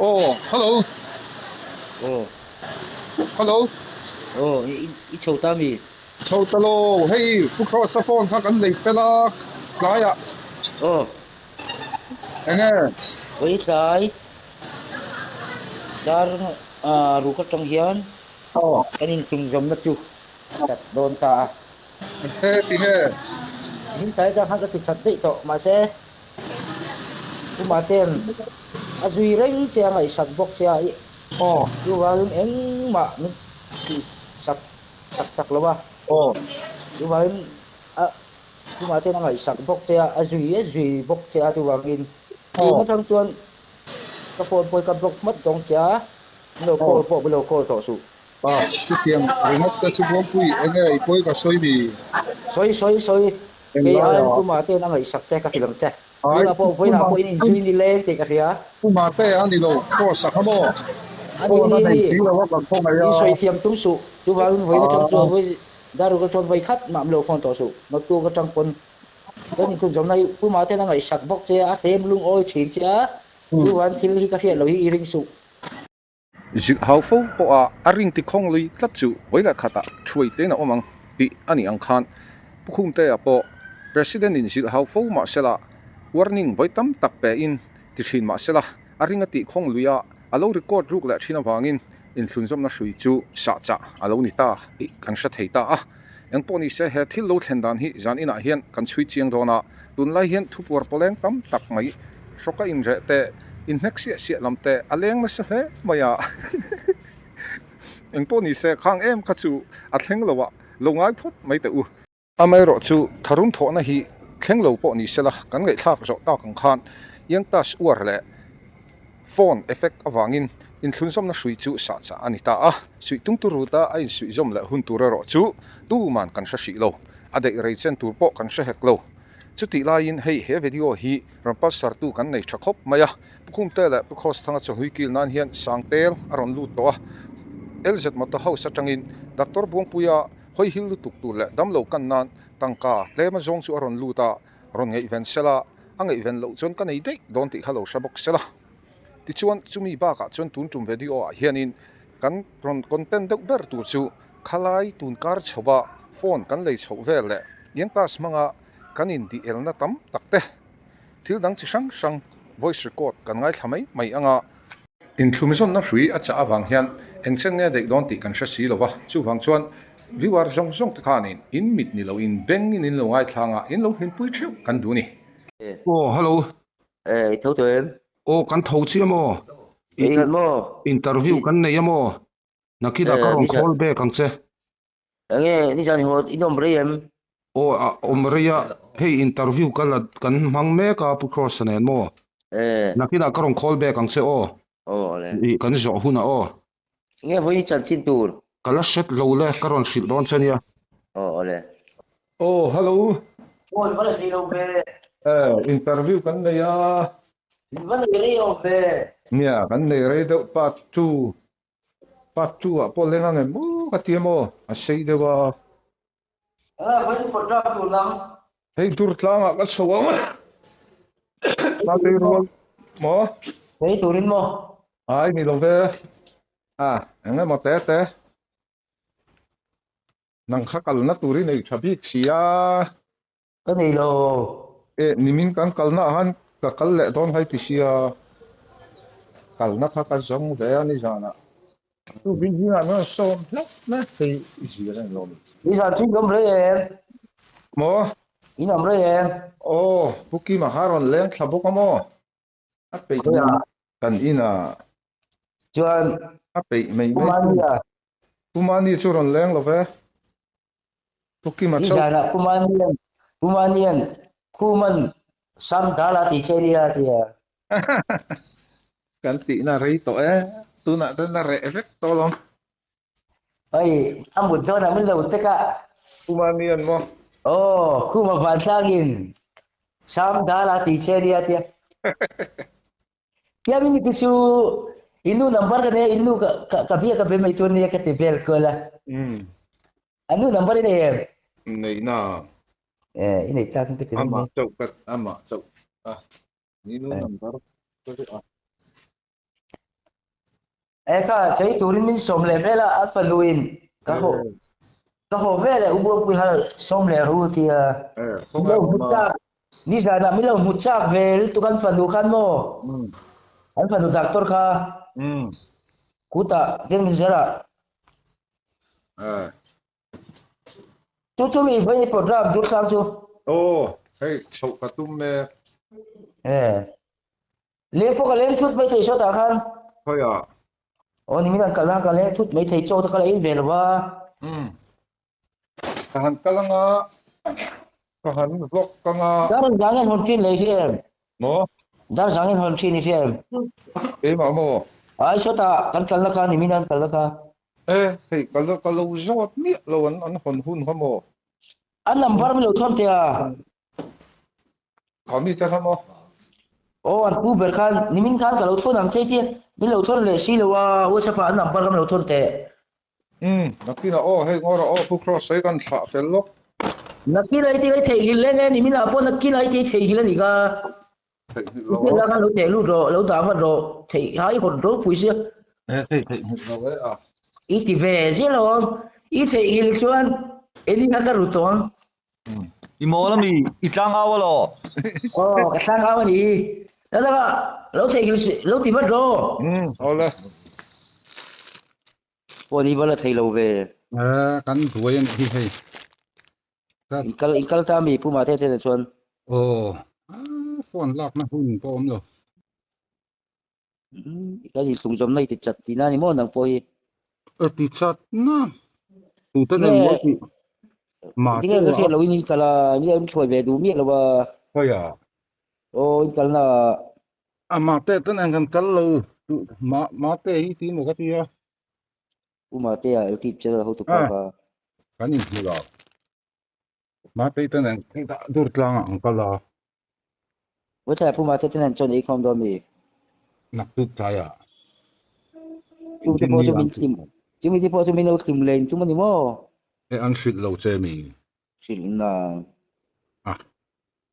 Aw hello. Aw. Hello. Aw i i chho ta mi? Chho ta lo, hei Pu Kross-a phone kha kan lei fel a tlaiah. Aw. Enge? Vawi tlai dar ruk atang hian kan inchungzawmna chu a chat dawn ta a. He tinge? Him tlai atang khan ka ti chat daih tawh mahse Pu Mate'n a zui reng che a ngaihsak bawk che a i chuvangin engmah min tihsak tak tak lo a. Chuvangin a Pu Mate'n a ngaihsak bawk che a, a zui a zui bawk che a chuvangin tun atang chuan ka phone pawh hi ka block hmat dawng che a, min lo call pawh min lo call tawh suh. Pa, chutiang ringawt te chu Buangpui enge i pawi ka sawi mi? Sawi sawi sawi, kei aiin Pu Mate'n a ngaihsak che ka hrilh ang che. Tunah pawh vawiinah pawh in inzui ni leng tih ka hria. Pu Mate a ni lo, Kross a kha maw? A ni a ni a ni, in sawi thiam tum suh, chuvangin vawiin atang chuan vawi Daruk atang vawi khat mah min lo phone tawh suh, naktuk atang pawn kan inthunzawmna hi Pu Mate'n a ngaihsak bawk che a, a hlem lungawi thin che a, chuvangin thil hi ka hriat loh hi i ring suh. Zilh hau fo pawha a ring ti khawng lui tlat chu vawi leh khatah thuai tlein a awm ang tih a nih ang khan Pu Khumtea pawh President in zilh hau fo mah sela warning vawi tam tak pe in ti thin mah sela a ring a tih khawng lui a a lo record ruk leh thin avangin inthlunzawmna hrui chu sah chah a lo ni ta tih kan hre thei ta a. Engpawh ni se he thil lo thlen dan hi zan inah hian kan chhui chiang dawn a, tunlai hian thupuar pawleng tam tak mai hrawka inreh te, inhnek siah siah lam te a leng nasa hle mai a. Engpawh ni se khang em kha chu a thleng lo a, lo ngai phawt mai teh u. Amaherawhchu tharum thawhna hi thleng lo pawh ni sela kan ngaihthlak zawh tak ang khan Yangtas uar leh Phone effect avangin inthlunzawmna hrui chu sah chah a ni ta a, suih tung tur ruta a insuihzawm leh hun tur erawh chu tuman kan hre hrih lo, a daih rei chen tur pawh kan hre hek lo. Chutih laiin hei he video hi rawn palsartu kan nei tha khawp mai a, Pu Khumte leh Pu Khawsthanga chawhlui kil nan hian Sangtel a rawn lut tawh a, LZ Motor House atangin Doctor Buangpuia hawi hil lutuk tur leh damlo kan nan tangka tlem azawng chu a rawn lut a, rawn ngaihven sela, a ngaihven loh chuan ka nei daih dawn tih kha lo hre bawk sela. Tichuan chumi bakah chuan tun tum video ah hianin kan rawn content deuh ber tur chu khalai tun kar chhoa phone kan lei chhoh vel leh eng class hmanga kan indih elna tam tak te thil dang chi hrang hrang voice record kan ngaithla mai mai anga. Inthlumzawnna hrui a chah avang hian eng chen nge daih dawn tih kan hre si lo va, chuvang chuan viewer zawng zawng te khanin in mit ni lo in beng in in lo ngaithlang a, in lo hlimpui theuh kan duh a ni. Aw hello. Eh i tho tawh em? Aw kan tho chiah maw? Ei khat maw? Interview kan nei a maw? Nakinah ka rawn call back ang che. Enge nizan i haw in awm rei em? Aw a awm rei a, hei interview ka la kan hmang mek a Pu Kross-a nen maw? Eh. Nakinah ka rawn call back ang che aw. Aw le. Ih kan zawh hunah aw. Enge vawiin chanchin tur? Ka la hret lo le, ka rawn hrilh dawn che nia. Aw le. Aw hello. Phone va la sei lo ve. Eh interview kan nei a. In va nei rei awm ve. Nia kan nei rei deuh part 2. Part 2 ah pawh leng ang em maw ka ti em aw, a sei deuh a. Eh vawiin contract tur lang. Hei dur tlangah ka chho ang. Tlangtei rual maw? Hei turin maw? Ai ni lo ve. A eng emaw te te. Nang kha kalna tur i nei tha bik si a. Ka nei lo. Eh, nimin kan kalna ah khan ka kal leh dawn hai ti sia. Kalna kha ka zawng ve a nizanah. Tu bin zingah min rawn sawm hlauh mai hei i zir a ni lo mi. Nizan chu in awm rei em? Maw? In awm rei em? Aw, Pu Kima kha rawn leng thla bawk a maw? A peih mai kan inah. Chuan a peih mai mai. Pu Mania. Pu Mani chu rawn leng lo ve. Pu Kima chauh. Nizanah Pu Manian, Pu Manian Khuman Sam Dala tih che nia a ti a. Kan tihna rei tawh e, tunah chuan a reh vek tawh alawm. Hei, a mut dawnah min lo tek a. Pu Manian maw? Aw, Khuma vantlangin Sam Dala tih che nia a ti a. Tiamin i ti chu i nu number ka nei a, i nu ka ka bia ka be mai tur nia ka ti vel kual a. A nu number i nei em? Nei na. Eh, i nei tak in ka ti mai mai. Amah chauh ka amah chauh a. Ni nu number ka duh a. E kha chei turin min sawm leh vel a, a fanu in ka haw ka haw vel leh u Buangpui kha sawm leh ru tia. Min lo hmu chak nizanah min lo hmu chak ve lutuk an fanu khan maw? An fanu doctor kha kutah deng min zar a. Chu chu mi vawi program dur tlang chu. Aw hei chhoh ka tum mek. E. Leng pawh ka leng thut mai thei sawtah khan. Khawiah? Aw nimin an kalna ka leng thut mai thei chaw te ka la ei ve lo va. Umm. Ka han kal anga, ka han vlog anga. Dar zang in hawn thin lei hria em? Maw? Dar zang in hawn thin i hria em? Keimah maw? Ai sawtah kan kalna kha nimin an kalna kha. E, hei ka lo ka lo zawt miah lo an an hawn hun kha maw? An number min lo thawn teh a. Kha mi te kha maw? Aw an pu ber khan nimin khan ka lo thawn ang che tia min lo thawn leh si lo a WhatsApp ah an number kha min lo thawn teh. Umm nakinah aw hei ngawr ah aw Pu Cross hei kan thlah fel lawk. Nakinah i ti ka theihnghilh leng e nimin ah pawh nakinah i ti theihnghilh a nih kha. Theihnghilh lo a. Khan lo theh lut rawh lo dah vat rawh theih hai hawn ropui sia. E thei theihnghilh lo e a. I ti ve zel awm i theihnghilh chuan eni kha ka ru tawh ang. I mawl ami i tlangau alaw? Aw ka tlangau a ni. Lalaka lo theihnghilh si lo ti vat rawh. Umm awle. Pawh ni va la thei lo ve. E kan buai a nih hi hei. I kal i kal ta mi Pu Mate te chuan. Aw phone lakna hun pawh awm lo. I kal insum zawm na i ti chat tihna a ni maw nang pawh hi. E ti chat na. Tute nen mawi tih Mate Tinge ka hriat loin in kal a, nge in hruai ve duh miah lo a. Khawiah? Aw in kalna ah. A Mate te nen kan kal lo. Mate hi ti maw ka ti a. Pu Matea LT channel hotu pa kha. Kan inhmu lo. Matei te nen dah dur tlangah an kal a. Vawitlaiah Pu Matea te nen chuan ei khawm dawn mi? Naktuk tlaiah. Chu te pawh chu min thlim, chumi te pawh chu min lo thlim leng chu maw ni maw? E an hrilh lo che mi? Hrilh nang. A,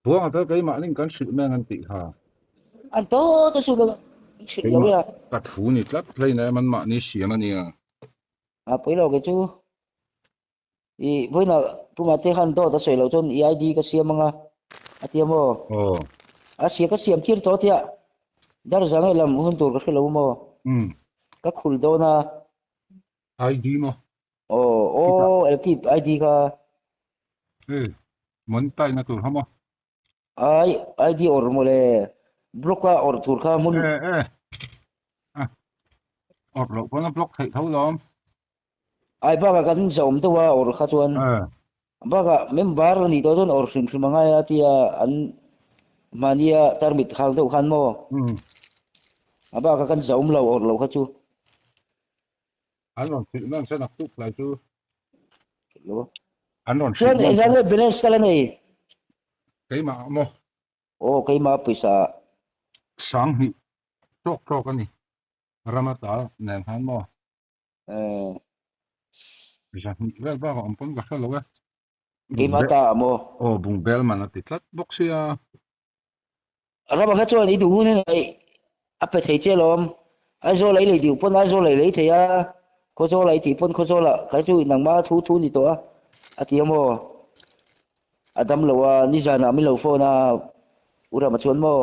Buanga chu keimahnin kan hrilh mai ang an tih kha. An tawt a chu ka hrilh lo ila. Ka thu ni tlat hlein em anmahni siam a nia. A pawi lo kei chu. I vawiinah Pu Mate khan dawt a sawi loh chuan i ID ka siam anga a ti a maw? Aw. A sia ka siam tir tawh tia dar zang eh lam hun tur ka hre lo maw? Umm. Ka khul dawn a. ID maw? Aw, aw LT ID kha. E, monetize na tur kha maw? Ai, ID awrh mawle. Block a awrh tur kha hmun. E, e. A, awrh loh pawn a block theih tho lawm. Ai bakah kan zahawm deuh a awrh kha chuan. E. Bakah member a nih tawh chuan awrh hrim hrim a ngai a tia an mahnia tarmit khang deuh khan maw. Umm. A bakah kan zahawm lo awrh loh kha chu. An rawn hrilh nan chuan a tuk lai chu. Lo. An rawn hrilh nan. Chuan engzah nge balance ka la nei? Keimah ah maw? Aw keimah pawisa. Sanghnih tawk tawk a ni. Rama ta nen khan maw? Eh. Zahnih vel bak a awm pawn ka hre lo e. Keimah ta ah maw? Aw bungbel man a ti tlat bawk sia. Rama kha chuan i duh hun in a pe thei che alawm. Aizawl a i lei duh pawn Aizawl a i lei thei a, Khawzawl a i tih pawn Khawzawl ah kha chu nangmah thu thu ni tawh a, a ti a maw? A dam lo a, nizanah min lo phone a, U Rama chuan maw?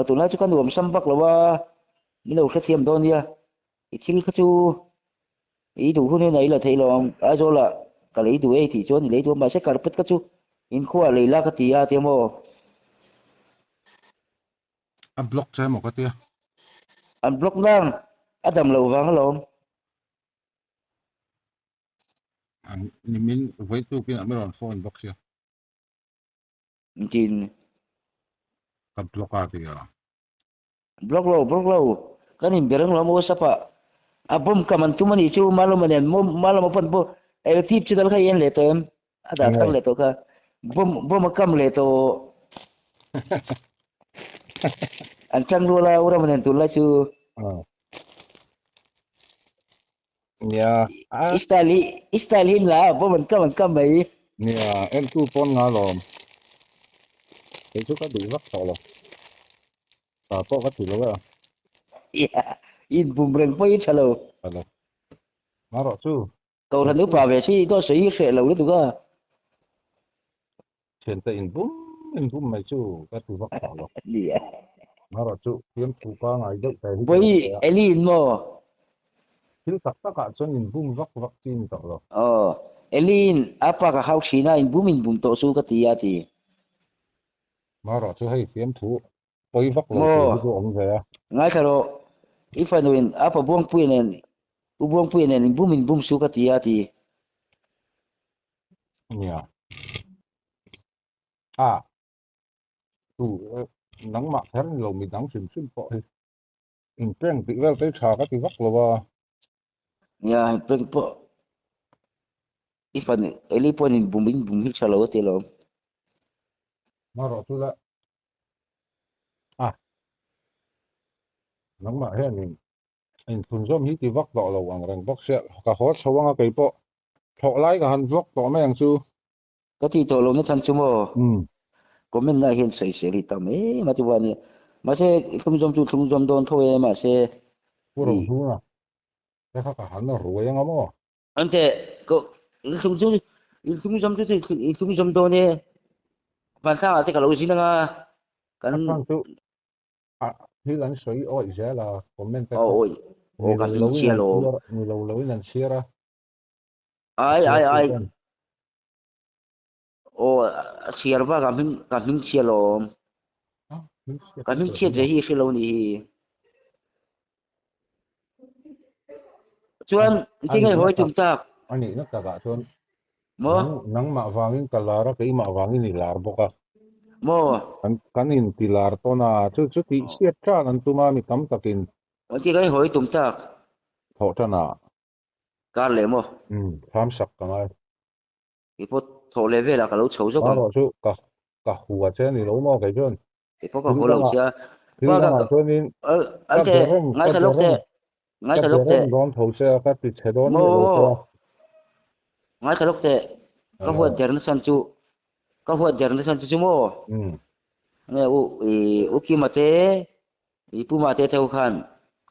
Tunlai chu ka nuam sam vak lo a, min lo hrethiam dawn nia, i thil kha chu I duh hun hun a i la thei lo ang, Aizawl ah ka lei duh e tih chuan i lei duh a, mahse carpet kha chu inkhua ah lei la ka ti a tia maw? A block che maw ka tia? An block nang, a dam loh vang alawm. An nimin vawi tukin an rawn phone bawk sia. Engtin? Ka block a tia. Block lo, block lo. Kan inbe reng lo a WhatsApp ah. A bomb kam an tum a nih chu Malawma nen Malawma pawn pawh Eltip chu dal kha i en leh tawh em? A dah thar leh tawh kha. Bomb bomb a kam leh tawh. An tang rual a Urama nen tunlai chu. Nia. I style hi i style hi la bomb an kam an kam mai. Nia, entu pawn nga lawm. Kei chu ka duh vak tawh lo. Ta pawh ka ti lo e a. Ia. In bum reng pawh i tha lo. Tha lo. Marawh chu. Kohhran upa ve si i dawt sawi hi hreh lo lutuk a. Thiante inbum inbum mai chu ka ti vak tawh lo. Nia. Marawh chu fiamthu pangai deuh te hi ka Vawi awm ve a. Elin maw? Thil tak takah chuan inbum vak vak chi ni tawh lo. Aw. Elin a pa ka hau thin a, inbum inbum tawh chu ka ti a ti. Marawh chu hei fiamthu pawi vak lo tur Maw? hi chu awm ve a. Ngaithla rawh. I fanuin a pa Buangpuia nen U Buangpuia nen inbum inbum chu ka ti a ti. Nia. A. Tu nangmah kher ni lo midang hrim hrim pawh hi in prank tih vel te hi tha ka ti vak lo a. Nia in prank pawh i fan Eli pawhin in bum in bum hi tha lo a ti alawm. Marawh chu la a nangmah hianin Inchhunzawm hi ti vak tawh lo ang reng bawk sia, ka haw chho anga kei pawh thlawh lai ka han vawk tawh mai ang chu. Ka tih tawh lo na chhan chu maw? Comment na hian sawisel hi tam em a chuan nia. Mahse thlungzawm chu thlungzawm dawn tho e mahse. Pu Rohluna te kha ka han ruai anga maw? Ante ko thlungzawm thlungzawm chu thlungzawm dawn e. Vanthlang ah te ka lo zin anga kan. A chhan chu A thil an sawi awih zel a, comment te Aw kha awih aw ni ka lo hlim loin chhia an lawm. chhiar ni lo loin an chhiar a. A Ai ai chhiartu ai ten. Aw a chhiar va ka hming ka hming chhia lawm. A hming chhiat Ka hming chu chhiat eng ve maw? hi hre lo nih hi. Chuan A engtin nge nihna hawi tak tum tak? a nihna takah chuan Maw? nang nangmah vangin ka lar a keimah vangin i lar bawk a. Maw? Kan kan inti lar tawn a, chu chu tih hriat tan an tum a mi tam takin. Engtin nge hawi tum tak? Thawh tan a. Kar leh maw? Umm, thlam sak ka ngai. Kei pawh thawh leh velah ka lo chho zawk ang. Marawh chu ka ka hua che a ni lo maw kei chuan? Kei pawh ka Thil haw lo dangah che a. thil Bakah dangah ka chuanin an ka te be reng ka ngaithla be lawk reng teh ka ngaithla be lawk teh. reng dawn tho che a ka ti chhe dawn Maw miah lo che a. maw ngaithla lawk teh ka Hello. huat derna chhan chu ka huat derna chhan chu chu maw? Umm. Nge u i u Kima te i Puma te theu khan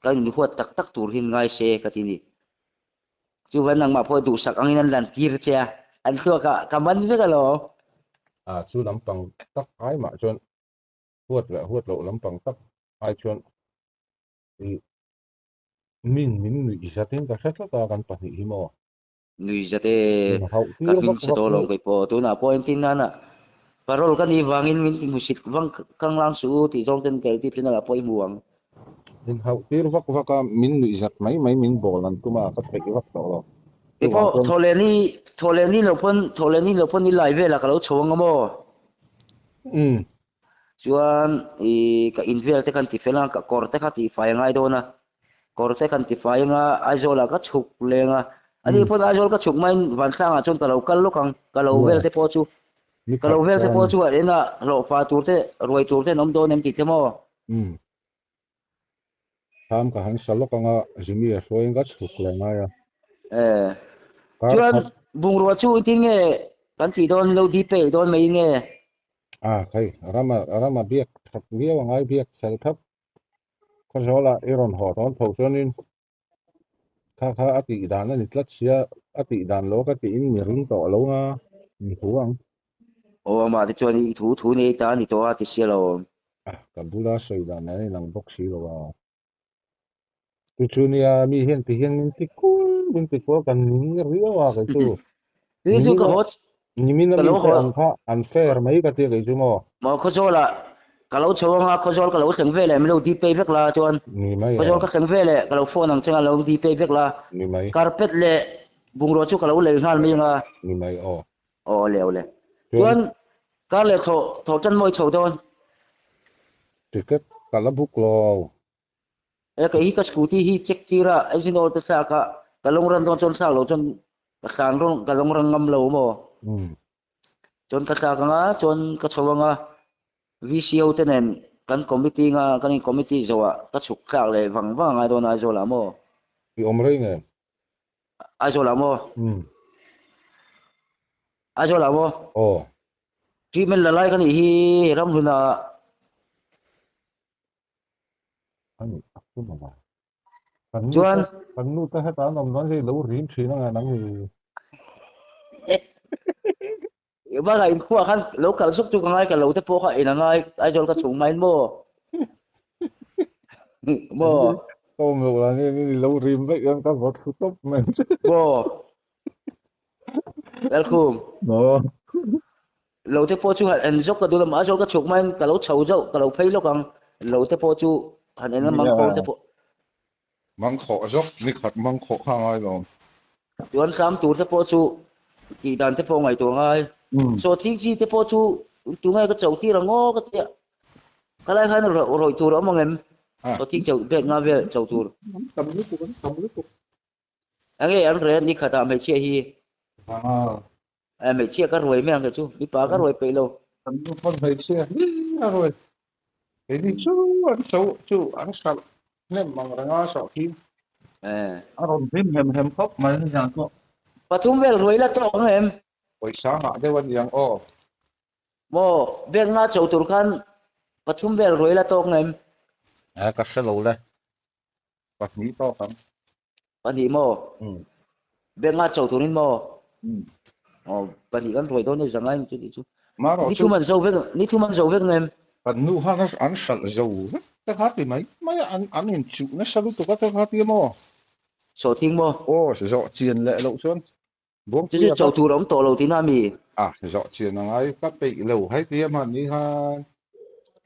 kan inhuat tak tak tur hin ngai se ka ti ni. Chuvan nangmah pawh duhsak angin an lan tir che a, an thluak ah ka man vek alawm. A chu lampang tak ai mah chuan huat leh huat loh lampang tak ai chuan i min min nuih zatin ka hre tlat a kan pahnih hi maw. Nuih zat e, Min hauh ka tir hming vak chhe vak tawh hi. lo kei pawh tunah pawh entin nana parole ka nih vangin min ti hmusit vang kang lang suh u tih zawng ten ka LT channel ah pawh i hmu ang. Min hauh tir vak vak a, min nuih zat mai mai min bawl an tum a, ka theih vak tawh lo. Kei Chuvang pawh chuan. thawhleh ni thawhleh ni lo pawn thawhleh ni lo pawn i lai velah ka lo chho ang a maw? Umm. Chuan i ka in vel te khan ti fel a, ka kawr te kha tih fai a ngai dawn a, kawr te khan ti fai ang a, Aizawl ah ka chhuk leng a, ani pawn Aizawl ka chhuk hmain Vanthlang ah chuan ka lo kal lawk ang, ka lo vel te pawh chu ka lo vel te pawh chu a en a, hlawhfa tur te ruai tur te an awm dawn em tih te maw? Umm. Tham ka han sa lawk ang a, Jimmy a hruaiin ka chhuk leh ngai a. Eh. Chuan bungrua chu engtin nge kan tih dawn lo dpay dawn mai nge? A khai, rama rama biak that viau a ngai biak sel thap. Khawzawlah i rawn haw dawn tho chuanin kha kha a tih dan a ni tlat sia, a tih dan lo ka tiin mi ring tawh lo a, mi thu ang. Aw amah te chuan i thu thu nei ta a ni tawh a ti sia lo. A, ka bula sawi dan a inang bawk si lo a. Chu chu nia mi hian ti hian min ti kual min ti kual kan ning riau a kei chu. Ni chu ka haw Nimin a ka lo mi te haw ang kha an fair mai ka tia kei chu maw. Maw Khawzawlah ka lo chho anga Khawzawl ka lo thleng veleh min lo dpay vek la chuan Ni mai e. Khawzawl ka thleng veleh ka lo phone ang che nga lo dpay vek la. Ni mai. Carpet leh bungrua chu ka lo lei nghal mai anga. Ni mai aw. Aw le aw le. Chuan kar leh thawh thawh tan mawi chho dawn. Ticket ka la book lo. E kei hi ka scooty hi check tir a engine oil te thlak a ka long run dawn chuan thlak lo chuan ka hlan rawng ka long run ngam lo maw. Chuan ka thlak anga chuan ka chho anga VCO te nen kan committee nga kan in committee zawh ah ka chhuk thlak leh vang vang angai dawn a Aizawl ah maw. I awm rei nge? Aizawl ah maw? Aizawl ah maw? Aw. Treatment la lai ka nih hi Ramhlun ah. Ani a tum a va. Kan nu Chuan te kan nu te heta an awm dawn hi lo rim thin anga nang hi. Bakah inkhuah khan lo kal zuk chu ka ngai ka lo te pawh kha en a ngai Aizawl ka chhung hmain maw maw Ka awm loh lah nen in lo rim vaih hian ka vaw thlu tawp mai. Maw Lalkhum Maw Lo te pawh chu han en zawk ka duh lo Aizawl ka chhuk hmain ka lo chho zauh ka lo phei lawk ang lo te pawh chu han en a mangkhawng te pawh. Mangkhawh zawk ni khat mangkhawh kha a ngai lo. Chuan tlam tur te pawh chu tih dan te pawh ngaihtuah ngai. Sawhthing chi te pawh chu tunge ka cho tir ang aw ka tia. Ka lai khan rawih tur a awm ang em? Sawhthing cho bag nga vel cho tur. An tam lutuk an tam lutuk. Enge an rel ni khatah hmeichhia hi. Hmeichhia ka ruai mai ang kei chu, mipa ka ruai peih lo. Kan nu pawn hmeichhia hlir a ruai. Keini chu an cho chu an hralh hnem ang reng a sawhthing. A rawn hlim hem hem khawp mai nizan pawh. Pathum vel ruai la tawk ang em? Pawisa ngah deuh a niang aw. Maw, bag nga cho tur khan pathum vel ruai la tawk ang em? Ka hre lo le. Pahnih tawk ang. Pahnih maw? Bag nga cho turin maw? Aw, pahnih kan ruai dawn e zangai chu tih chu. Marawh Ni chu. thum an zo vek, ni thum an zo vek ngem. Kan nu khan an hralh zo vek te kha ti mai mai a, an an inchuh nasa lutuk a te kha ti maw? Sawhthing maw? Aw, zawh chian leh loh chuan Chu chu cho tur a awm tawh lo tihna a mi? A, zawh chian a ngai ka peih lo hei tia mahni khan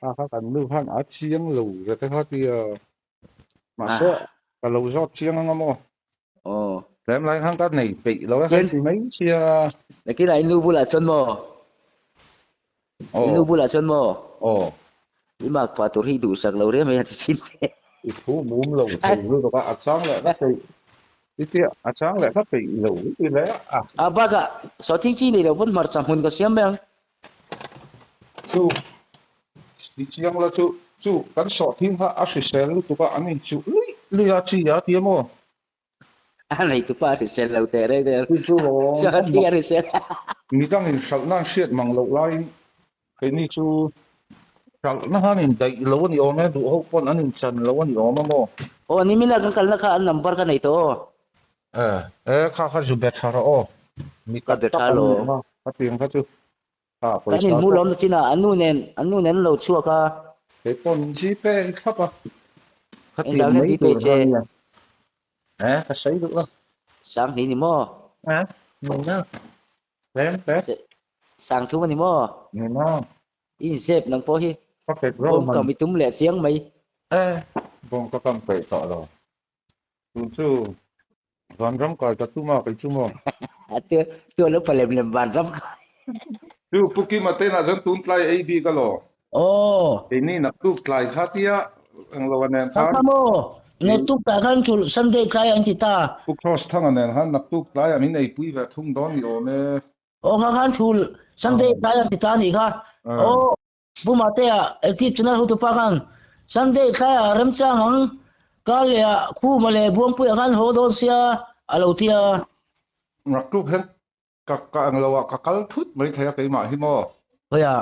a kha kan nu khan a chiang lo ve te kha tia mahse ka lo zawt chiang anga maw? Aw. Tlem lai khan ka nei peih lo e hei ti mai sia. Nakinah i nu bulah chuan maw? I nu bulah chuan maw? Aw. I mak pah tur hi i duhsak lo rem mai a ti chin te. I thu mum lo thei lutuk a, a chang leh ka peih i tia, a chang leh ka peih lo i ti leh a. A bakah sawhthing chi nei lo pawn hmarcha hmun ka siam mai ang. Chu ti chiang la chu, chu kan sawhthing kha a hrisel lutuk a, an inchuh luih luih a chi a ti a maw? A neitupa a hrisel lo teh reng reng. Chu chu lawm. Sawhthing a hrisel. Midangin hralhna an hriat mang loh laiin keini chu hralhna khan indaih lo a ni awm e, duh ho pawn an inchan lo a ni awm a maw? Aw, nimina kan kalna kha an number ka nei tawh aw. E, e, kha kha zu be tha rawh aw. Mi Ka tak be tak tha an ni lawm. awm a, khatiang kha chu. Kan inhmu lawm na chinah an nu nen an nu nen an lo chhuak a. Kei pawh min Gpay thlap a. Khatiang Engzah nge mai Gpay tur che? kha nia. Eh, ka sawi duh a. Sanghnih ni maw? Eh, ni na. Tlem te. Sang thum a ni maw? Ni na. I inzep nang pawh hi. Ka petrol Bawm man. kam i tum leh chiang mai. Eh, bawm ka kam peih tawh lo. Tun chu Vanram kai ka tum a kei chu maw? A tia tua lo pa lem lem vanram kai. Chu Pu Kima te nah chuan tun tlai ei bik alaw? Aw. Keini naktuk tlai kha tia englo a nen khan. Kha maw? Naktuk tlai khan chu Sunday tlai an ti ta. Pu Cross Thanga nen khan naktuk tlaiah min eipui ve thung dawn ni awm e. Aw kha khan thu Sunday tlai an ti ta anih kha. Aw. Pu Matea, Active Channel hotupa khan Sunday thlaiah remchang ang kar leh ah Khuma leh Buangpuiah khan haw dawn sia a lo ti a. Naktuk hian ka ka ang lo ah ka kal thut mai thei a keimah hi maw? Khawiah?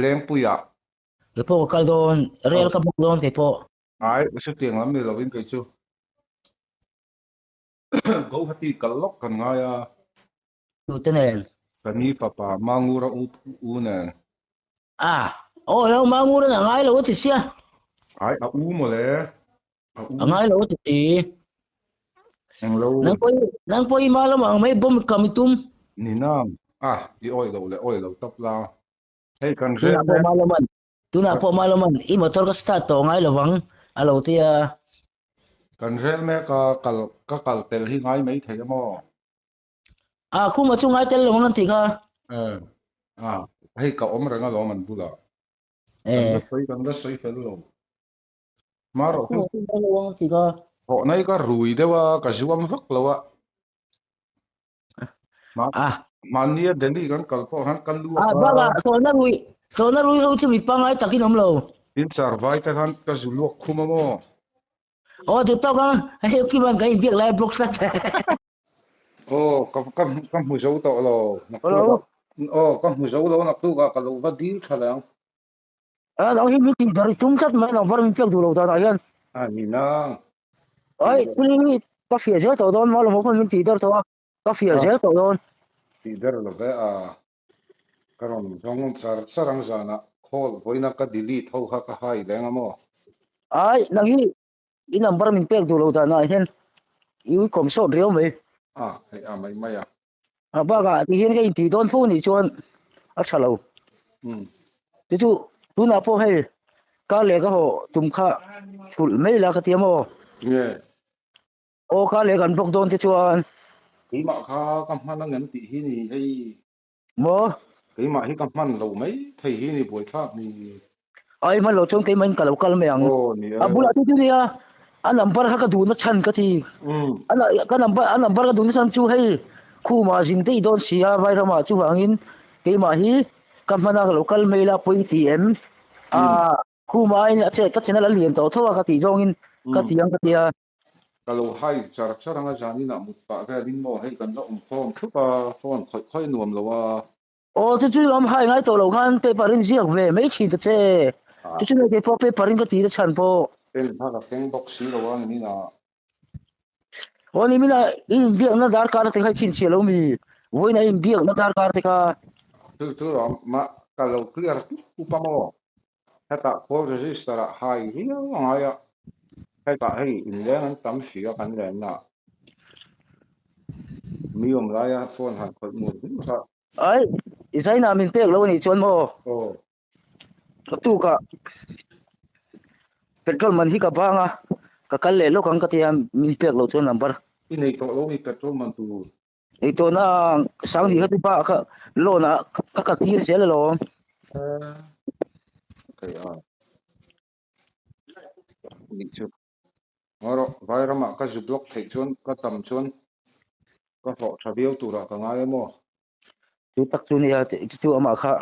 Lengpuiah. Kei pawh ka kal dawn, rel ka bawk dawn kei pawh. Ai, hriatiang lam ni lovin kei chu Guwahati kal lawk kan ngai a. Tute nen? Ka ni fapa Mangura u u nen. A, aw lo Manguran a ngai lo a ti sia. Ai, a u mawle. A u. A ngai lo a ti si. Eng lo. Nang pawh i, nang pawh i ma lamah ang mai bomb kam i tum. Ni nang. A, i awih lo leh awih lo tawp la. Hei kan rel Tunah pawh Malaman, tunah pawh Malaman i motor ka start tawh ngai lovang a lo ti a. Kan rel mek a, kal ka kal tel hi ngai mai thei a maw? A khuma chu ngai tel lo ang an tih kha. Eh, a, hei ka awm reng alawm an bulah. Kan la sawi, kan la sawi fel lo. Marawh chu. Khuma chu ngai lo ang an tih kha. Thawhna hi ka rui deuh a, ka zuam vak lo a. A. Mahnia Delhi kan kal pawh khan ka luak a. A, bakah sawhna rui, sawhna rui ho chu mi pangngai takin awm lo. Tin char vai te khan ka zu luak khum a maw? Aw duh tawk a, hei Kiman kan inbiak lai a block tlat. Aw ka ka ka hmu zo tawh lo naktuk ah aw ka hmu zo lo naktuk ah ka lo va dil tha leh ang. A lo hi mi tih dar i tum tlat mai lo var min pek duh lo danah hian. A ni nang. Ai, thil hi ka fiah zel tawh dawn, Malawm pawn min tih der tawh a, ka fiah zel tawh dawn. Tih der lo ve a, ka rawn zawng char char ang zanah call vawiina ka delete ho kha ka hai leng a maw? Ai, nang hi i number min pek duh lo danah hian i uikawm sawt riau mai. A, hei a mai mai a. A bakah tihian ka intih dawn fo nih chuan a tha lo. Chu chu tunah pawh hei kar leh ka haw tum kha thulh mai la ka ti a maw? Nge? Aw kar leh kan bawk dawn te chuan. Keimah kha ka hman ang em tih hi ni hei. Maw? Keimah hi ka hman lo mai thei hi ni buaithlak ni. Ai hman lo chuan keimah in ka lo kal mai ang. Aw ni e. A bulah chu chu nia a number kha ka duhna chhan ka ti. A ka number a number ka duhna chhan chu hei khumah zin daih dawn si a Vairamah chuvangin keimah hi ka hmana ka lo kal mai la pawi ti em. A khumah aiin a che ka channel a lian tawh tho a ka tih zawngin ka ti ang ka tia. Ka lo hai char char anga zaninah mut pah velin maw hei kan la awm khawm thup a phone khawih khawih nuam lo a. Aw chu chu lam hai ngai tawh lo khan paper in ziak ve mai thin ta che. Chu chu nei pawh paper in ka ti ta chhan pawh. Pen kha ka keng bawk si lo a ni mina. Aw ni mina i inbiakna darkar te kha i chhinchhiah lo mi? Vawiin a inbiakna darkar te kha. Chu chu lam mah ka lo clear tup tup a maw? Hetah call register ah hai viau a ngai a, hetah hei inleng an tam si a kan lenna ah mi awm laia phone han khawih mur mur kha. Ai, i zainah min pek lo a nih chuan maw? Aw. Ka tukah petrol man hi ka bang a, ka kal leh lawk ang ka ti a, min pek loh chuan number. I nei tawh lo mi petrol man tur. Ei tawhna Sangni kha chu pa kha loan ah ka ka tir zel alawm. Okay a. Ni chu. Ngawro vai ramah ka zu block theih chuan ka tam chuan ka hlawh tha viau turah ka ngai a maw. Chu tak chu nia chu chu amah kha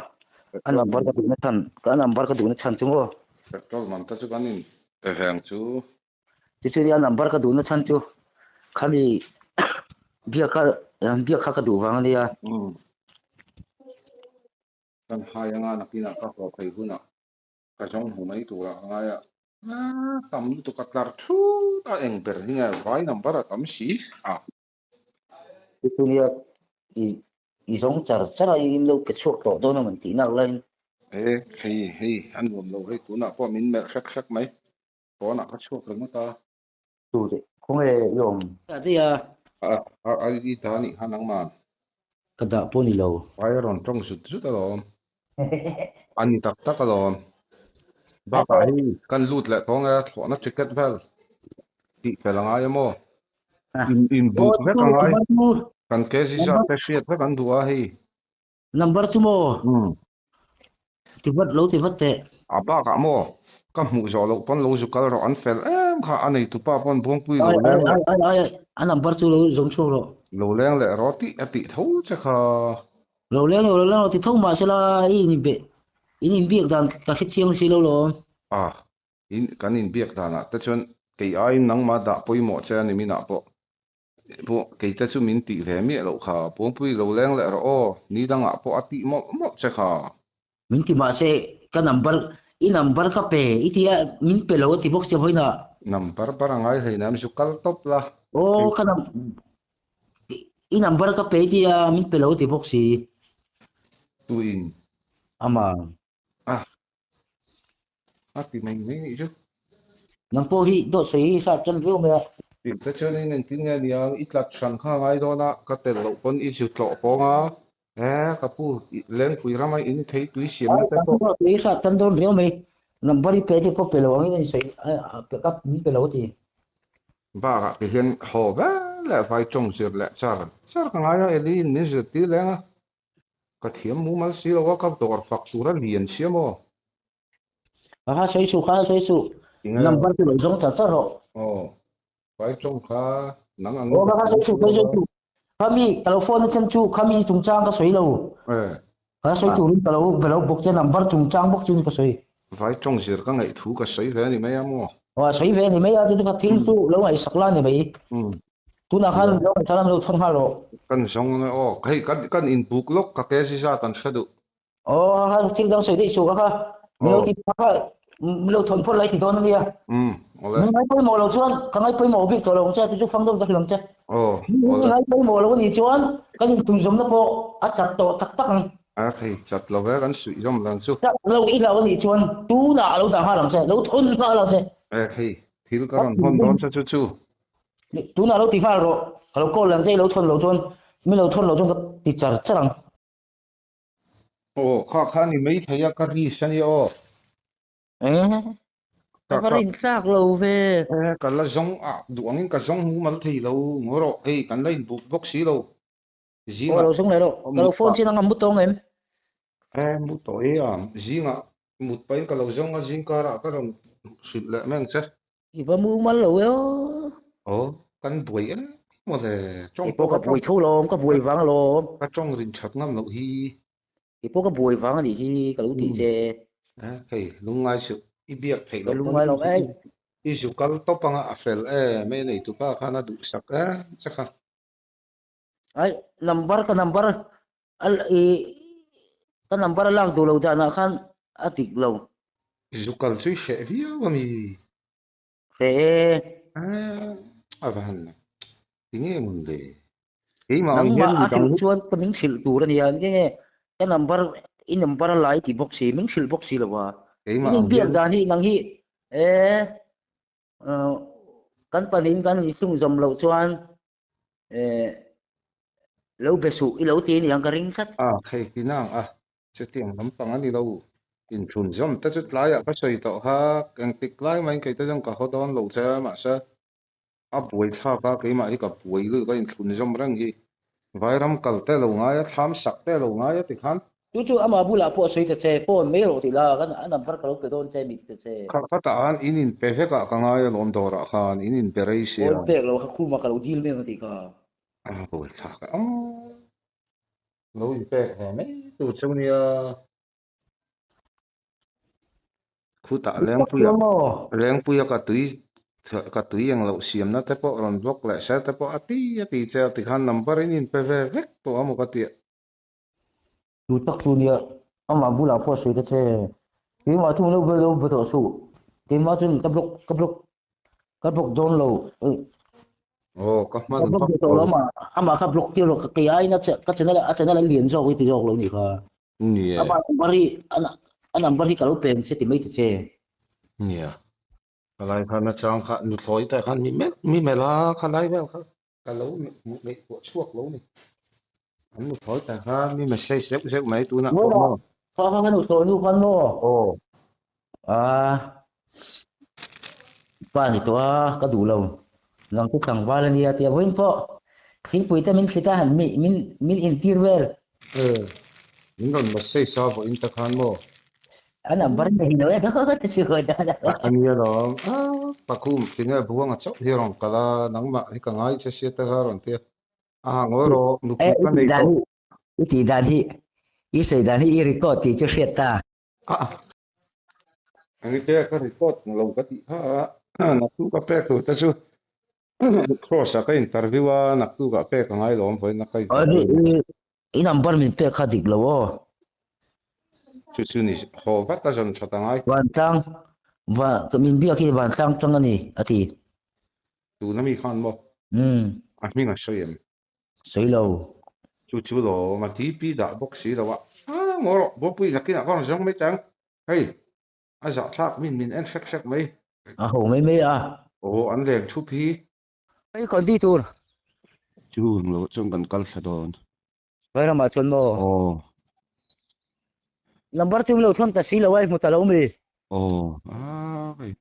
a number ka duhna chhan ka number ka duhna chhan chu maw. Petrol man te chu kan in pe ve ang chu. Chu chu nia number ka duhna chhan chu khami biak kha biak kha ka duh vang ania. Umm. Kan hai anga nakinah ka haw phei hunah ka zawng hmu mai turah ka ngai a. Tam lutuk a tlar thut a eng ber hi nge vai number a tam si a. Chu chu nia i i zawng char char a in lo pe chhuak tawh dawn a man tih nak laiin. E hei hei a nuam lo hei tunah pawh min melh hrek hrek mai. Pawnah ka chhuak ringawt a. Tu teh, khawnge i awm? Ka dah a. A, a, a, i dah anih kha nangman. Ka dah pawh ni lo. Vai a rawn tawng zut zut alawm. A ni tak tak alawm. Bakah hei kan lut leh tawng e, thlawhna ticket vel tih fel a ngai a maw? In, in book vek a ngai. Kan KG zat te hriat vek an duh a hei. Number chu maw? Ti vat lo ti vat teh. A bakah maw ka hmuh zawh loh pawn lo zu kal rawh an fel em kha a nei tupa pawn Buangpui lo leng leh. Ai ai ai a number chu lo zawm chhuak rawh. Lo leng leh rawh tih a tih tho che kha. Lo leng rawh lo leng rawh ti tho mah sela i inbe in inbiak dan ka hre chiang si lo lawm. A in kan inbiak danah te chuan kei aiin nangmah dah pawimawh che a ni minah pawh Pawh kei te chu min tih ve miah loh kha, Puangpui lo leng leh rawh aw, ni dangah pawh a tih mawlh mawlh che kha. Min ti mahse ka number, i number ka pe i tia min pe lo a ti bawk sia vawiinah. Number bar a ngai hlei nem zu kal tawp la. Aw ka num, i number ka pe i tia min pe lo a ti bawk si. Tuin. Ama. A. A ti mai mai nih chu. Nang pawh hi dawt sawi hi hriat tan viau mai a. Tih te chuan in engtin nge nia i tlat hran kha a ngai dawn a, ka tel loh pawn i zu tlawh pawng a, e ka pu Lengpui rama in thei tui siamna te pawh. Dawt sawi hi hriat tan dawn viau mai, number i pe te pawh pe lo angin a insawi a min pe lo a ti. Bakah ti hian haw vel leh vai tawng zir leh char char ka ngai a, Eli in min zirtir leng a. Ka thiam mumal si lo a, ka dawr fak tur a lian sia maw? Aha, sawi suh kha, sawi suh. Number chu lo zawng char char rawh. Aw, vai tawng kha nang ang Aw, kha sawi suh, sawi suh. Khami, ka lo phone a chen chu khami chungchang ka sawi lo. Eh. Ka sawi turin ka lo be lo bawk che, number chungchang bawk chu ka sawi. Vai tawng zir ka ngaih thu ka sawi ve a ni mai a maw? Aw, sawi ve a ni mai a, chu chu ka thil chu lo ngaihsak la a ni mai. Tunah khan lo ngaihtuah lam lo thawn nghal rawh. Kan zawng ange aw. Hei kan kan inbuk lawk ka ke zi zat an hre duh. Aw ha ha thil dang sawi daih suh ka kha. Min lo ti kha kha. Min lo thawn phawt lai ti dawn a nia. Umm awle. Min ngai pawimawh lo chuan ka ngai pawimawh bik tawh lo ang che a ti chu fang deuh ta hrilh ang che. Aw Min awle. ngai pawimawh lo a nih chuan kan inthunzawmna pawh a chat tawh tak tak ang. A thei chat lo ve kan suih zawm dan chu. Chat lo i hlauh a nih chuan tunah a lo dah nghal ang che, lo thawn nghal ang che. E thei thil ka rawn hawn dawn che chu chu. Tunah lo ti nghal rawh, ka lo call ang che i lo thawn loh chuan min lo thawn loh chuan ka ti char char ang. Aw kha kha ni mai thei a ka risk a nia aw. Ka va rin tlak lo ve. E ka la zawng a duh angin ka zawng hmu mal thei lo ngaw rawh hei kan la inbuk bawk si lo zingah. Aw lo zawng leh rawh ka lo phone chin anga mu tawng em? E mu tawh e a zingah mut pahin ka lo zawng a zing karah ka rawn hrilh leh mai ang che. I va mu mal lo e aw. Aw kan buai em maw le. Kei pawh ka buai tho lawm, ka buai vang alawm. Ka tawng rin that ngam loh hi. Kei pawh ka buai vang a nih hi ka lo tih che. A kei lungngai suh, i biak theih loh pawn lungngai lo ei. I zu kal tawp anga a fel em e nei tupa khan a duhsak em che kha. Ai number ka number a i ka number a lak duh lo danah khan a dik lo. Zu kal chu i hreh viau a mi? Hreh e. A va han tinge mun ve? Keimah ang hian Nangmah a hrilh chuan ka min hrilh tur a nia, nge nge ka number i number a lai ti bawk si, min hrilh bawk si lo a. Keimah In ang inbiak hian dan hi nang hi e kan pahnihin kan insungzawm loh chuan Lo be suh i lo ti aniang ka ring tlat. A khei ti nang a, chutiang lampang a ni lo. Inchhun zawm te chu tlaiah ka sawi tawh kha, engtik lai mahin kei te chuan ka haw dawn lo che a, mahse a buai thlak a, keimah hi ka buai lutuk a inthlun zawm reng hi. Vairam kal te lo ngai a, thlam sak te lo ngai a tikhan. Chu chu amah bulah pawh a sawi ta che, phone mai rawh tih la, kan a number ka lo pe dawn che mi ti ta che. Kha khatah khan in inpe vekah ka ngai alawm dawrah khan in inpe rei sia. Phone pek lo kha khumah ka lo dil mai ang a tih kha. A buai thlak a, lo inpek ve mai tur chu nia. Khutah Lengpuia Lengpuia ka tui ka tui eng loh siamna te pawh rawn block leh se te pawh a ti a ti che a tikhan number in inpe ve vek tawh a maw ka tia. Chu tak chu nia, amah bulah pawh sawi ta che. Keimah chu lo be lo be tawh suh. Keimah chuan ka block ka block ka block dawn lo. Aw ka hman Ka block vak duh tawh lo. lo amah amah kha block tir rawh ka kei aiin a ka channel a channel a lian zawk i ti zawk lo nih kha. Nia. Amah number hi a number hi ka lo pem che ti mai ta che. Nia. Khalai khan a chang kha nuthlawi te khan mi melh mi melh a khalai vel kha. Ka lo ngaihtuah chhuak lo ni. An nuthlawi tak kha mi message zeuh zeuh mai tunah pawh maw? Fa kha ka nuthlawi nu khan maw? Aw. Ah, pa ni tawh a, ka duh lo. Nang chu tlangval a nia tia vawiin pawh thingpui te min thlit a, min min min intir vel. Eh, min rawn message a vawiin te khan maw? A number nei lo e te chu haw dan a. A nia lawm. Ah, Pakhum tinge buanga chauh hi a rawn kal a, nangmah hi ka ngai che sia te kha a rawn ti a. A ha ngawi rawh, nupui ka nei tawh. I tih dan hi, i sawi dan hi i record tih chu hriat ta. Ah, engite ka record lo ka tih kha a, naktuk a pek tur te chu Cross ah ka interview a, naktuk ah pek a ngai lawm vawiin a ka interview. I number min pek kha dik lo aw. Chu chu ni haw vat a zawn that a ngai. Vantlang va min biak hi vantlang tang a ni a ti. Tuna mi khan maw? Umm. A hming a sawi em? Sawi lo. Chu chu lawm a DP dah bawk si lo a. Ah ngaw rawh Bawpui nakinah ka rawn zawng mai tang. Hei a zahthlak min min en hrek hrek mai. A ho mai mai a. Aw an leng thup hi. Hei kan tih tur. Chu lo chuan kan kal thla dawn. Vai ramah chuan maw? Aw. Number chu lo thawn ta si lo a i hmu ta lo mi? Aw. Ah hei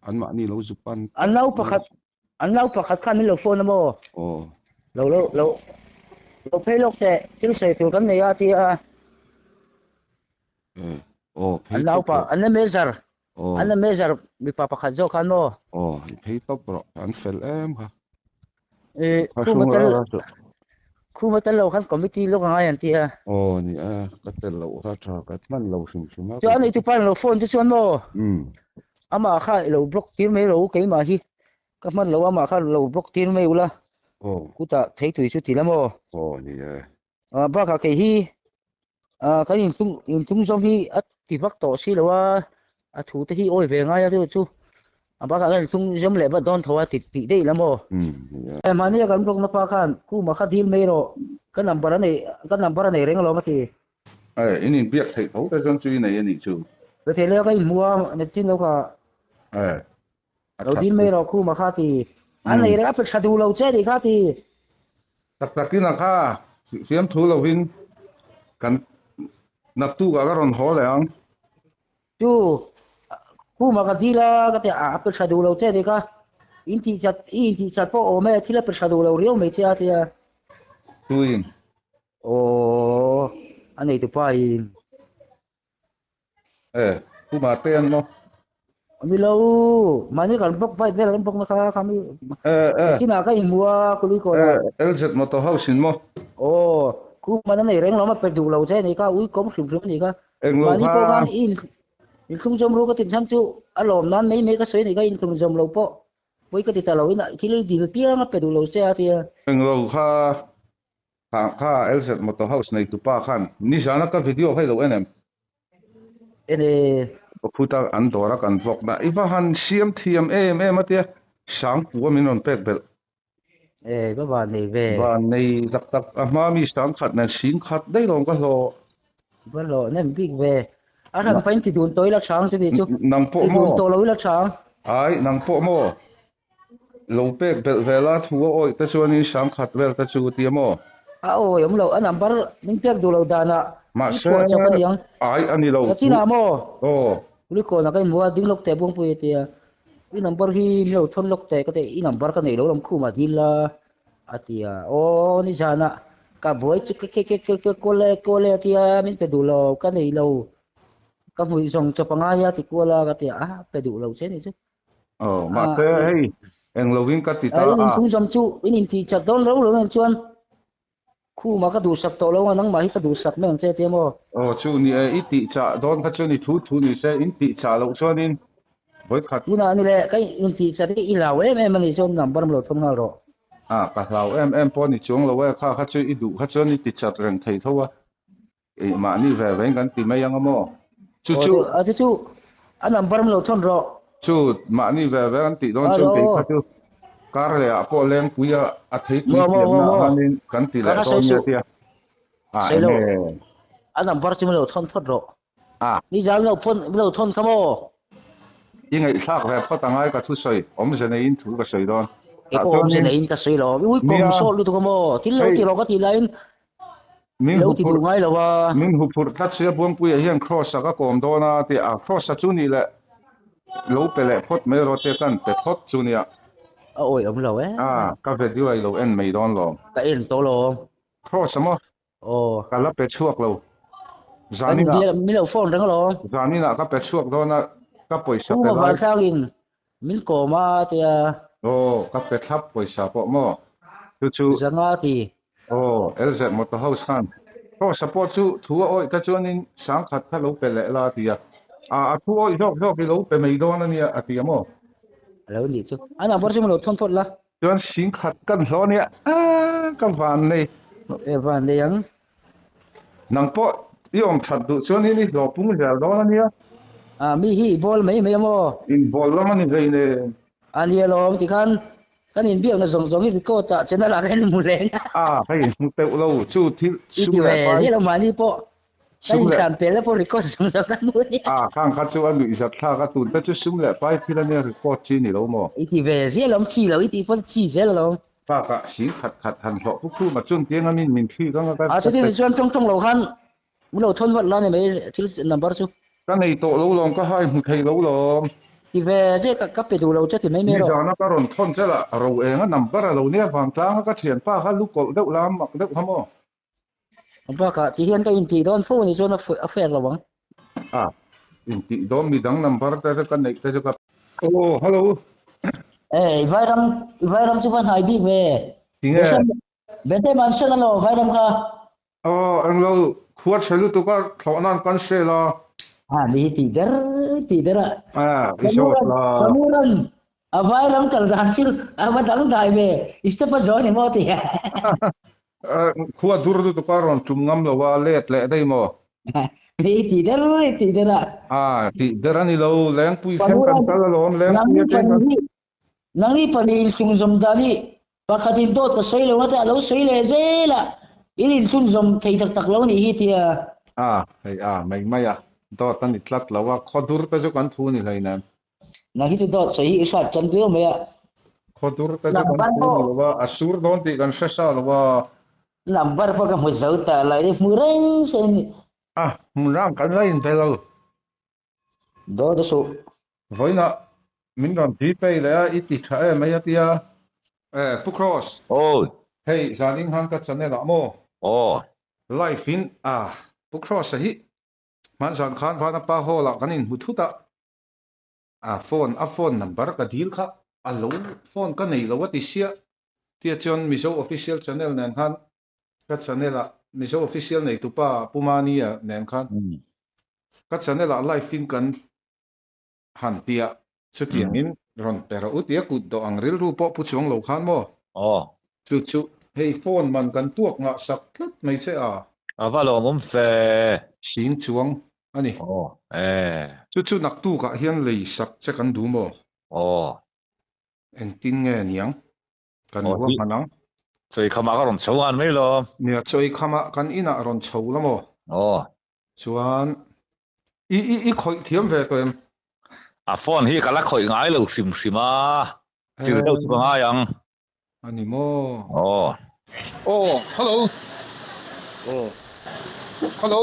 an mahni lo zu pan. An nau pakhat an nau pakhat khan min lo phone a maw? Aw. Lo lo lo lo phei lawk teh thil sawi tur kan nei a ti a. Eh aw phei An nau pa an la measure Aw. An la measure mipa pakhat zawk khan maw? Aw, i phei tawp rawh, an fel em kha. Eh, khuma tel khuma tel lo khan committee lawk a ngai an ti a. Aw ni a, ka tel loh kha tha ka hman lo hrim hrim a. Chuan ei tupa lo phone te chuan maw? Umm. Amah kha i lo block tir mai ro keimah hi ka hman lo amah kha lo block tir mai ula. Aw. Kutah theitui chu ti la maw? Aw ni e. Bakah kei hi kan intlung intlung zawm hi a ti vak tawh si lo a. A thu te hi awi ve ngai a chu a bakah khan inchhung zam leh vat dawn tho a ti tih daih la maw? Eh mahni a kan block na pa khan Kuma kha dil mai rawh ka number a nei ka number a nei reng alawm a ti. Eh in inbiak theih tho te chuan chu i nei a nih chu. Ve thei leh ka inhmu a nachin lo kha. Eh a Lo that dil chu. mai rawh Kuma kha ti. A nei reng a pe tha duh lo che nih kha ti. Tak takin a kha fiamthu lovin kan naktukah ka rawn haw leh ang. Chu khuma ka dil a ka ti a a pe tha duh lo che nih kha in tih chat i in tih chat pawh awm e thil a pe tha duh lo riau mai che a tia. Tuin. Aw a nei tupa in. E khuma te an maw. Ni lo mahni kan bawk bike vel kan bawk nasa kha mi. E e. Chinah ka inhmu a kului kawn ah. E LZ Motor House in maw. Aw khuma na nei reng lo a pe duh lo che nih kha ui kawm hrim hrim a nih kha. Englo Mahni kha. pawh khan i inthlung zawm ru ka tin chhan chu a lawm nan mai mai ka sawi a ni kha inthlung zawm lo pawh pawi ka ti ta lo in thil dil piang a pe duh lo che a tia. Englo kha kha kha LZ Motor House nei tupa khan nizana ka video kha i lo en em? En e. Khuta an dawr a kan vawk na i va han siam thiam em em a tia Sangpua min rawn pek belh. E ka van nei ve. Van nei tak tak a hma mi sang khat nen sing khat daih lawm ka hlawh. Va hlawh nem bik ve. A hran pain ti dun tawh ila chang chu ni chu. Nang pawh Ti dun maw? tawh lo ila chang. Ai nang pawh maw? Lo pek belh ve la thu a awih te chuanin sang khat vel te chu tia maw? A awi awm lo a number min pek duh lo danah i Mahse phuah chawp a niang. ai a ni lo Ka thu. chinah maw? Aw. Kulikawnah ka inhmu a ding lawk teh Buangpui a tia. I number hi min lo thawn lawk teh ka ti i number ka nei lo lam khum ah dil la a ti a aw ni zan ah ka buai chu ke ke ke ke ke kawl e kawl e a ti a min pe duh lo ka nei lo ka hmuih zawng chawp a ngai a ti kual a ka ti a a pe duh lo che ni chu Aw mahse hei eng lo in ka ti ta a in a inchhung zawm chu in intih chat dawn lo lo nen chuan Khuma ka duhsak tawh lo a, nangmah hi ka duhsak mai ang che tia maw? Aw chu ni e, i tih chah dawn kha chuan i thu thu ni se, in tih chah loh chuanin vawikhat. Tunah ni le, ka intih chat hi i hlau em em a nih chuan number lo thawm nghal rawh. A, ka hlau em em pawh a ni chuang lo e, kha kha chu i duh kha chuan i ti chat reng thei tho a, i mahni ve vein kan ti mai ang a maw? Chu Aw chu. a chu chu a number lo thawn rawh. Chu mahni ve ve an tih dawn chuan kei kha chu kar leh ah pawh lengpui a a theipui Maw maw pianna maw ah maw khanin kan ti ka leh kha dawn sawi nia suh tia a sawi lo enge a number chu min lo thawn phawt rawh. A. Nizan lo phone min lo thawn kha maw? I ngaihthlak ve phawt angai ka thusawi awmze neiin thu ka sawi dawn. Kei Tah pawh awmze chuanin neiin ka sawi lo. Ui kawm nia sawt lutuk a maw? Thil lo hei ti rawh ka tih laiin Min Lo ti huphurh duh ngai lo a. Min huphurh tlat sia Buangpuia hian Kross a ka kawm dawn a ti a, Kross a chu nih leh lo pe leh phawt mai rawh tia kan pe phawt chu nia. A awi awm lo e. A, ka video a i lo en mai dawn lawm. Ka en tawh lawm. Kross a maw? Aw. Ka la pe chhuak lo. Kan Zaninah. inbiak min lo phone reng alawm. Zaninah ka pe chhuak dawn a, ka pawisa pe Khuma lai. vanthlangin min kawm a tia. Aw, ka pe thlap pawisa pawh maw? Chu chu. Zanga ti. Aw, LZ Motor House khan Kross-a pawh chu thu a awih ta chuanin sangkhat kha lo pe leh la a ti a. A, a thu awih zawk zawk i lo pe mai dawn a nia a ti a maw? A lo nih chu. A number chu min lo thawn phawt la. Chuan singkhat kan hlawh a nia, a ka van nei. E van nei ang. Nang pawh i awm that duh chuanin i hlawh pung zel dawn a nia. A, mi hi i bawl mai mai a maw? Inbawl lam a ni vei nen. A nia lawm tikhan Kan inbiakna zawng zawng hi record ah channel ah khan hmu leng a. A, hei hmu teuh lo chu thil I sum ti leh ve pai. zel a mahni pawh kan Sum leh. inthlan pel na pawh record zawng zawng kan hmu a nia. A, khang kha chu a nuih zat thlak a, tun te chu sum leh pai thil a nia record chi ni lo maw? I ti ve zel awm chi lo i tih pawn chi zel alawm. Bakah sing khat khat han hlawh pu khum a chun tiang a min min thlik ang a ka A, chutin chuan tawng tawng lo khan Mun lo thawn vat la ni mai thil number chu. Ka nei tawh lo lawm ka hai hmu thei lo lawm. Ti ve che ka ka pe duh lo che ti mai mai rawh. Nizana ka rawn thawn che lah ro eng a number a lo nia vangtlang a ka thianpa kha lu kawlh deuh la mak deuh kha maw. Bakah ti hian ka intih dawn fo a nih chuan a fair lo ang. A intih dawn midang number te chu ka neih te chu ka. Aw hello. Eh i vairam i vairam chu va hnai bik ve. Tinge. Bete man sen a lo vairam kha. Aw, englo khua chhe lutuk a thlawh nan kan hre la. A ni hi tih der tih der a. A, i zawt la. Ka muran a vai ram kal dan chu a va dang dai ve, i step a zawn emaw ti a. Khua dur lutuk a rawn tum ngam lo a, let leh daih maw? I tih der i tih der a. A tih der a ni lo, Lengpui thleng kan kal alawm, Lengpui atang kan. Nangni pahnih inhlungzawm dan hi pakhatin dawt ka sawi lo a te a lo sawi leh zel a, in inhlungzawm thei tak tak lo nih hi tia. A hei a mai mai a, dawt a ni tlat lo a, khawdur te chu kan thu ni hleinem. Nang hi chu dawt sawi hi i hrat tan viau mai a. Khawdur te chu kan thu ni lo a, a sur dawn tih kan hre sa lo a. Number pawh ka hmu zo ta lo, i hmu reng se ni. A, hmun rang kan la inpe lo. Dawt a suh. Vawiinah min rawn Gpay leh a, i ti tha em mai a tia. E, Pu Cross. Aw. Hei, zanin khan ka channel ah maw? Aw. Live in a, Pu Cross-a hi hmanzan khan Vanapa Hall ah kan inhmu thut a. A phone a phone number ka dil kha a lo phone ka nei lo a ti siah tia chuan Mizo official channel nen khan ka channel ah Mizo official nei tupa Pu Mania nen khan ka channel ah live in kan han tia chutiang in rawn pe rawh u tia kut dawh ang rilru pawh pu chuang lo khan maw chu chu hei phone man kan tuak ngah sak tlat mai che a. A va lawmawm fe. Sing chuang a ni. Aw e. Chu chu naktukah hian lei sak che kan duh maw? Aw. Engtin nge niang? Kan ruahman ang. Chawikhama ka rawn chho ngan mai lo. Nia, chawikhama kan inah rawn chho la maw? Aw. Chuan i i i khawih thiam ve tawh em? A phone hi ka la khawih ngai lo hrim hrim a, zir deuh chu ka ngai ang. A ni maw? Aw. Aw, hello. Aw. Hello.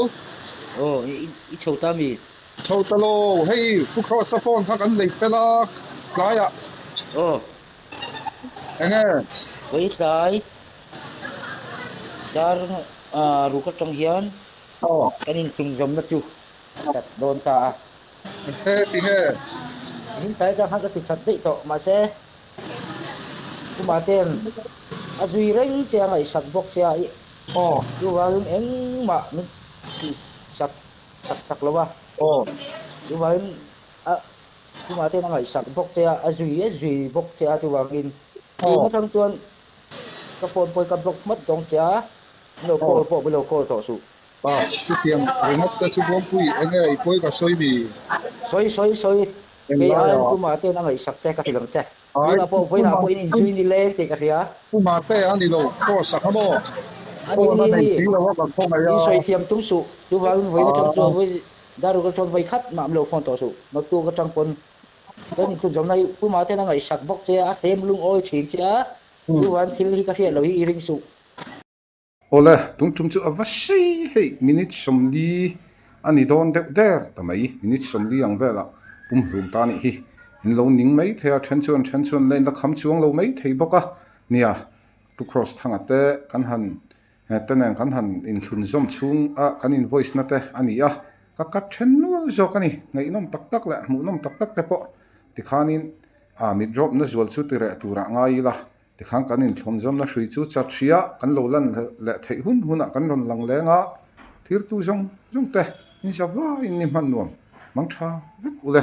Aw, i i chho ta mi? Chho ta lo, hei Pu Kross-a phone kha kan lei fel a, tlaiah. Aw. Enge? Vawi tlai, dar ruk atang hian kan inchungzawmna chu a chat dawn ta a. He ti nge? Min tlai atang khan ka ti chat daih tawh, mahse Puma ten a zui reng che a ngaihsak bawk che a, chuvangin engmah min tihsak tak tak lo a. Chuvangin a Puma ten a ngaihsak bawk che a, a zui a zui bawk che a, chuvangin tun atang chuan ka phone pawh hi ka block hmat dawng che a, min lo call pawh min lo call tawh suh. Pa, chutiang ringawt te chu Buangpui enge i pawi ka sawi mi? Sawi sawi sawi, Kei aiin Pu Mate-an a ngaihsak che ka hrilh ang che. Tunah pawh vawiinah pawh in inzui ni leng tih ka hria. Pu Mate a ni lo, Cross a kha maw? Phone a nei si lo a kan khawngaih a. In sawi thiam tum suh. Chuvangin vawiin atang chuan vawi daruk atang vawi khat mah lo phone tawh suh. Naktuk atang pawn kan inchhunzawmna hi Pu Mate-an a ngaihsak bawk che a, a hlem lungawi thin che a, chuvangin thil hi ka hriat loh hi i ring suh. Awle, tun tum chu a va sei hei, minute 40 a ni dawn deuh der ta mai, minute 40 ang velah pumhlum ta nih hi in lo ning mai thei a, then chuan then chuan la in la kham chuang lo mai thei bawk a, nia Pu Cross Thanga te kan han te nen kan han inthlun zawm chhung a kan in voice na te a ni a, ka cut then nual zawk a ni, ngaihnawm tak tak leh hmuhnawm tak tak te pawh tikhanin a mit rawpna zual chu ti reh turah ngai ila. Tikhan kan inthlawnzawmna hrui chu chat hria kan lo lan leh theih hun hunah kan rawn lang leng a, thirtu zawng zawng te in za vaiin ni hman nuam mang tha vek u le.